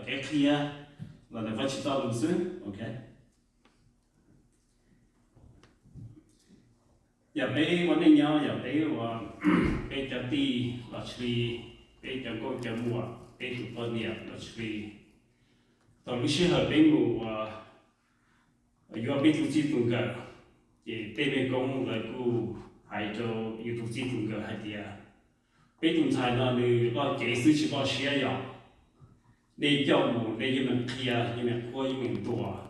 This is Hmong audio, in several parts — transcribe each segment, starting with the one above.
Peb qhia los ntawm Vajtswv txoj lus xwb, ok. Yog peb ua neej nyob, yog peb ua, peb cov tij los sis peb cov nkauj cov muam, peb tus poj niam los sis, thaum lub sij hawm peb mus ua, yuav peb tus txij tus nkawm, ces tej mej koob lawv kuj hais rau yus tus txij tus nkawm hais tias, peb tus ntxhais no nws loj cev xwb tsis loj siab yom. Nej coj mus nej yeej meem qhia, yeej meem qhuab, yeej meem ntuas.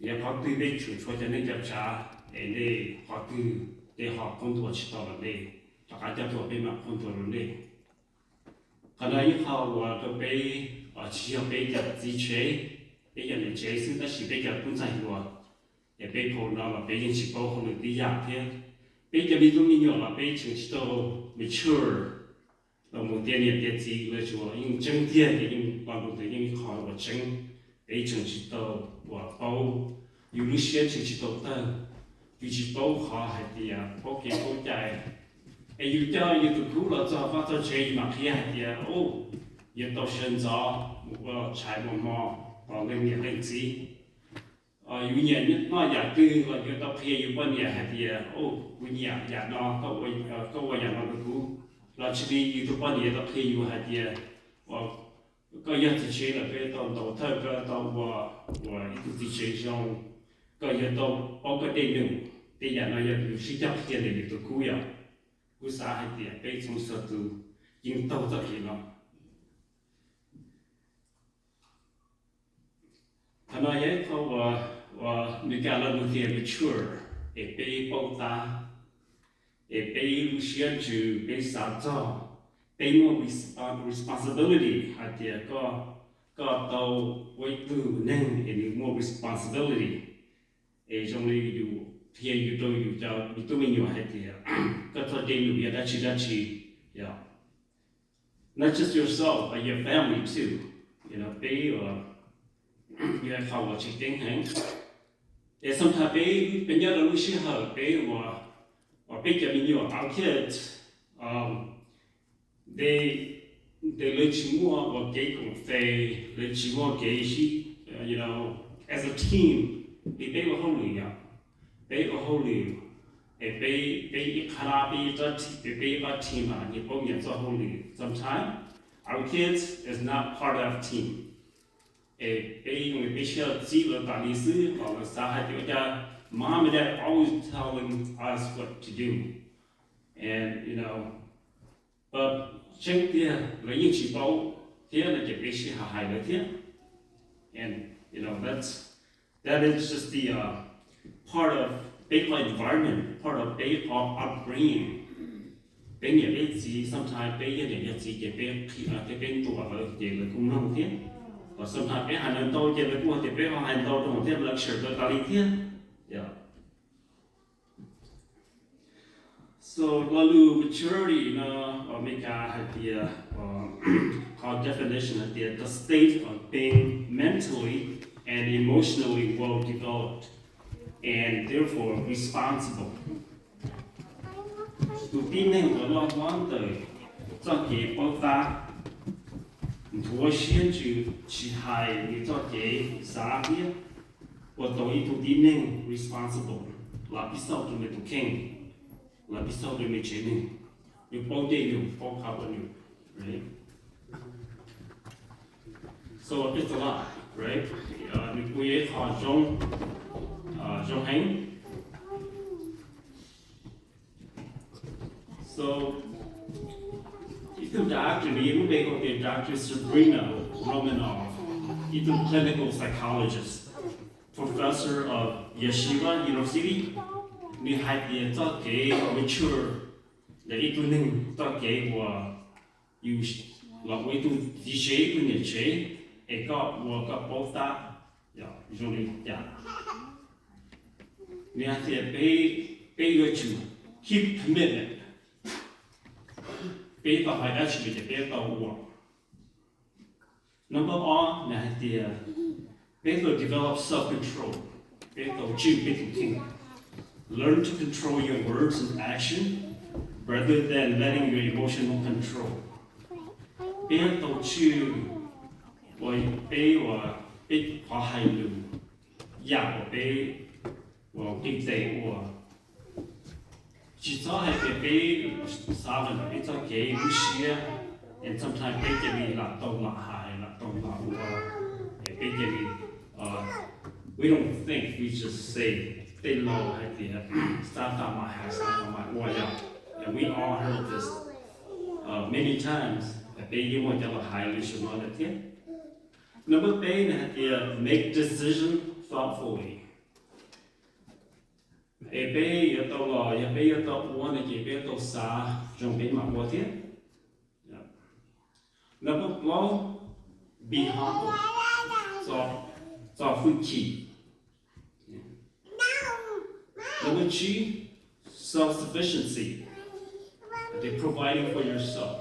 Yog qhov twg peb tseem tshuav cov neej cov tsav, es nej qhov twg nej ho qhuab ntuas tsis tau los nej rov qab coj tuaj peb mam qhuab ntuas rau nej. Qhov no ib qho uas rau peb, tsis yog peb cov txiv tsev, peb cov niam tsev xwb tab sis peb cov tub ntxhais hluas, es peb phau no los peb yeej tsis paub hauj lwm tib yam thiab. Peb cov me tub me nyuam los peb tseem tsis tau mature los mus tiav niam tiav txiv, lawv tsuas yeej tseeb tiag ces yeej pom tus ntawd yeej ib qho uas tseeb. Peb tseem tsis tau uas paub, yus lub siab tseem tsis tau tawg, yus tsis paub qhov hais tias paub kev paub cai. Es yus coj yus tus khub los txog vaj txog tsev yus mam qhia hais tias, o, yuav tau sawv ntxov mus ua tshais ua hmo tos leej niam leej txiv. Yus nyiam noj yam twg los yuav tau qhia yus poj niam hais tias, o, kuv nyiam yam no, koj ua yam no rau kuv. Los sis yus tus poj niam tau qhia yus hais tias, koj yog txiv tsev los koj yuav tau ntaus thawj, koj yuav tau ua, ua ib tug txiv tsev zoo, koj yuav tau paub koj dej num. Tej yam no yog yus sib cog qhia ntawm yus tus khub yom. Kuv xav hais tias peb txhua txhua tus yeej taug txoj kev no. Qhov no yog ib qho uas, uas Meskas lus nug tias mature, es peb paub tab, es peb lub siab ntsws, peb xav txog, peb muaj responsibility hais tias koj, koj tau ua ib tug neeg es nws muaj responsibility. Es zoo li yus qhia yus rau yus cov me tub me nyuam hais tias, koj txoj dej num yog dab tsi dab tsi, yog not just yourself but your family too. Peb, yog qhov uas tseem ceeb heev. Es sometimes peb, peb nyob rau lub sij hawm peb uas, uas peb cov me nyuam, our kids, ntes, ntes lawv tsis muaj uas kev koom fes, lawv tsis muaj kev sib, you know, as a team, li peb ua hauj lwm yom, peb ua hauj lwm, es peb, peb ib qhab, peb ib qhab team, peb ib qhab team mas nyias paub nyias txoj hauj lwm. Sometimes our kids is not part of team. Es peb, peb sib txib lawv tas li xwb los lawv xav hais tias ua cas mom and dad always telling us what to do. And, you know, but tseeb tiag lawv yeej tsis paub thiab no ces peb sib hais hais lawv thiab. And, you know, that's, that is just the, uh, part of peb qhov environment, part of peb qhov upbringing. Peb niam peb txiv, sometimes peb yog niam yog txiv ces peb qhia thiab peb ntuas lawv ces lawv kuj mloog thiab. Sometimes peb hais lawv ntau ces lawv kuj hais tias peb ho hais ntau rau thiab, lecture lawv tas li thiab. So lo lus maturity no, Meskas hais tias, qhov definition hais tias the state of being mentally and emotionally well developed and therefore responsible. Tus tib neeg uas loj hlob ntawm txoj kev paub tab, nthuav siab ntsws tsis hais nws txoj kev xav thiab, ua tau ib tug tib neeg responsible, lav pib xauj rau nws tus kheej, lav pib xauj rau nws tsev neeg, nws paub dej num, paub qhov ua num. So it's a lot, right? Nws kuj yog ib qho zoo, zoo heev. So ib tug doctor, nws lub npe hu tias Doctor Sabrina Romanov, ib tug clinical psychologist, professor of Yeshiva University, nws hais tias txoj kev mature ntawm ib tug neeg, txoj kev uas yus los ua ib tug txiv tsev, ib tug niam tsev, es koj ua koj paub tab zoo li cas. Nws hais tias peb, peb yuav tsum keep commitment. Peb tau hais dab tsi ces peb tau ua. Number ob, nws hais tias peb tau develop self control, peb tau tswj peb tus kheej. Learn to control your words and action rather than letting your emotional control. Peb tau tswj uas peb uas peb qhov hais lus, yam uas peb uas nqis tes ua. Tsis txhob hais tias peb xav lawm peb txoj kev lub siab, and sometimes peb cia li lam tau lam hais lam tau lam ua, es peb cia li, uh, we don't think, we just say. Tej laus hais tias xav tas mam hais xav tas mam ua yom. And we all heard this, uh, many times. Peb yeej muaj cov los hais lus xyoo no lawm thiab. Number peb nws hais tias make decision thoughtfully. Es peb yuav tau los yog peb yuav tau ua no ces peb yuav tau xav zoo peb mam ua thiab. Number plaub, be humble, txo hwj chim. Number tsib, self-sufficiency, providing for yourself.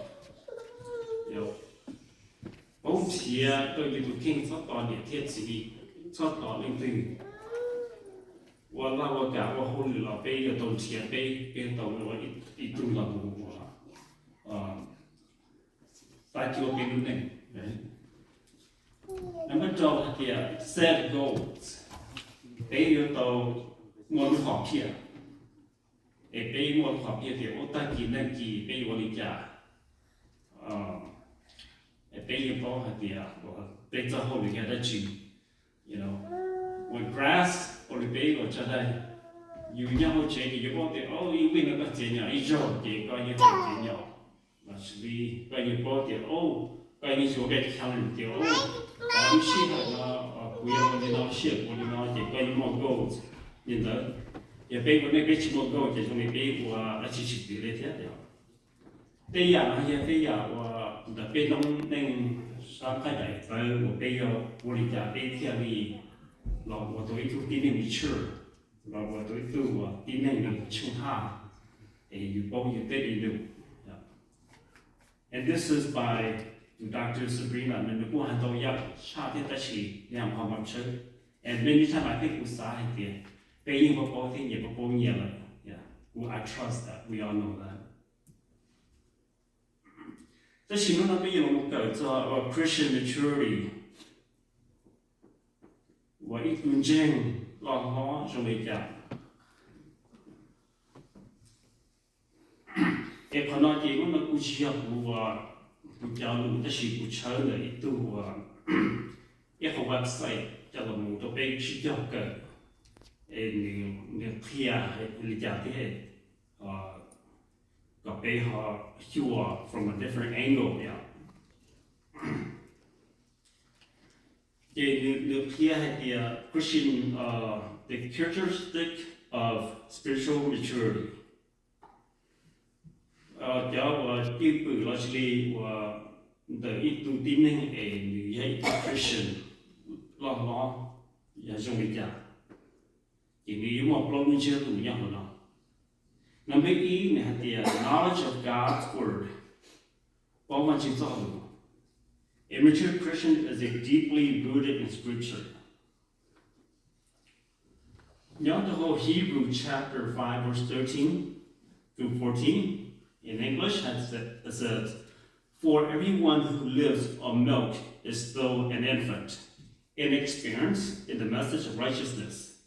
Paub nrhiav rau yus tus kheej, txhob tos niam thiab txiv, txhob tos leej twg. Ua laj ua kam ua hauj lwm los peb yuav tau nrhiav peb, peb tau ua ib tug los mus ua, tag cuab peb lub neej. Number rau hais tias set goals. Peb yuav tau muaj lub hom phiaj, es peb muaj lub hom phiaj tias ua tag kis neej kis peb yuav ua li cas. Es peb yeej paub hais tias peb txoj hauj lwm yog dab tsi. Ua grass, ua li peb ua tsav dais, yus nyob hauv tsev ces yus paub tias, o, ib vij no koj txiav nyom ib zaug ces koj yeej tau txiav nyom. Los sis koj yeej paub tias, o, koj yeej yuav koj calendar tias, o, lub sij hawm no kuv yuav ua li no, lub sij hawm kuv ua li no, ces koj yeej muaj goals. Li ntawd, yog peb ua neej peb tsis muaj goals ces zoo li peb ua dab tsi tsis pib li thiab yom. Tej yam no yog tej yam uas ntawm peb noob neej sab nqaij daim tawv uas peb yuav ua li cas peb thiaj li los ua tau ib tug tib neeg mature, los ua tau ib tug uas tib neeg tsheej haj, es yus paub yus tej li lus. And this is by tus Doctor Sabrina, nws kuj hais tau yam tshaj thiab tab sis yam qhov mos tshawb. And many times I think kuv xav hais tias peb yeej paub paub thiab nyias paub paub nyias lawm. Kuv, I trust that we all know that. Tab sis hnub no peb yuav los mus kawm txog Christian maturity, uas ib tug ntseeg loj hlob zoo li cas. Es qhov no ces hnub no kuj tsis yog kuv, kuv cov lus tab sis kuv tshawb ntawm ib tug, ib qhov website coj los mus rau peb sib cog kawm, es nws qhia li cas thiab, kom peb ho xyuas from a different angle yom. Ces nws qhia hais tias Christian, the characteristic of spiritual maturity. Cov uas cwj pwm los sis li uas ntawm ib tug tib neeg es nws yog ib tug Christian loj hlob yog zoo li cas, ces nws yuav muaj plaub lub ntsiab lus nyob hauv no. Number ib, nws hais tias knowledge of God's word, paub Vajtswv txoj lus. A mature Christian is a deeply rooted in Scripture. Nyob rau hauv Hebrew chapter five verse thirteen through fourteen, in English, has sa-, says, "For everyone who lives on milk is still an infant, inexperienced in the message of righteousness.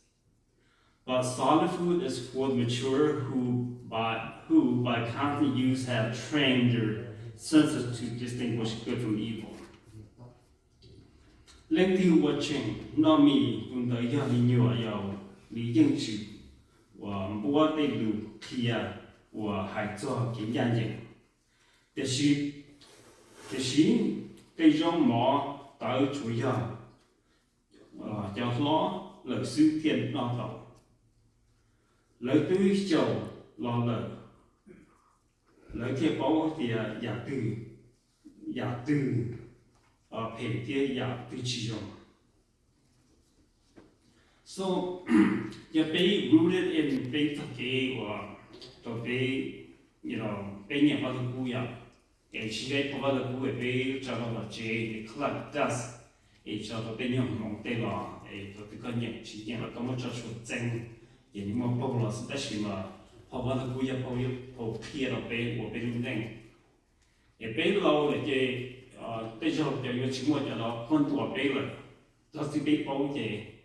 But solid food is for the mature who by, who by constant use have trained their senses to distinguish good from evil." Leej twg uas tseem noj mis, tus ntawd yog me nyuam yaus, nws yeej tsis uas npuab tej lus qhia uas hais txog kev ncaj ncees. Tiam sis, tiam sis tej zaub mov tawv tsuas yog cov hlob lawm xwb thiaj noj tau. Lawv twb xyaum los lawm, lawv thiaj paub tias yam twg, yam twg phem thiab yam twg tsis zoo. So, yog peb rooted in peb txoj kev uas rau peb, peb nyiam Vaj Lug Kub yom, es tsis nco ib qho Vaj Lug Kub es peb tso los tsev es collect dust, es tso rau tej nyuag hmoov tej los es rau twg koj nyiam tsis nyiam los koj muab tso tshuav txeeb, ces nws muaj paug los xwb tab sis mas phau Vaj Lug Kub yog phau, phau qhia rau peb ua peb lub neej. Es peb laus lawm ces Tej zaug cov yuav tsis muaj cov no qhuab ntuas peb lawm, txog txij peb paub ces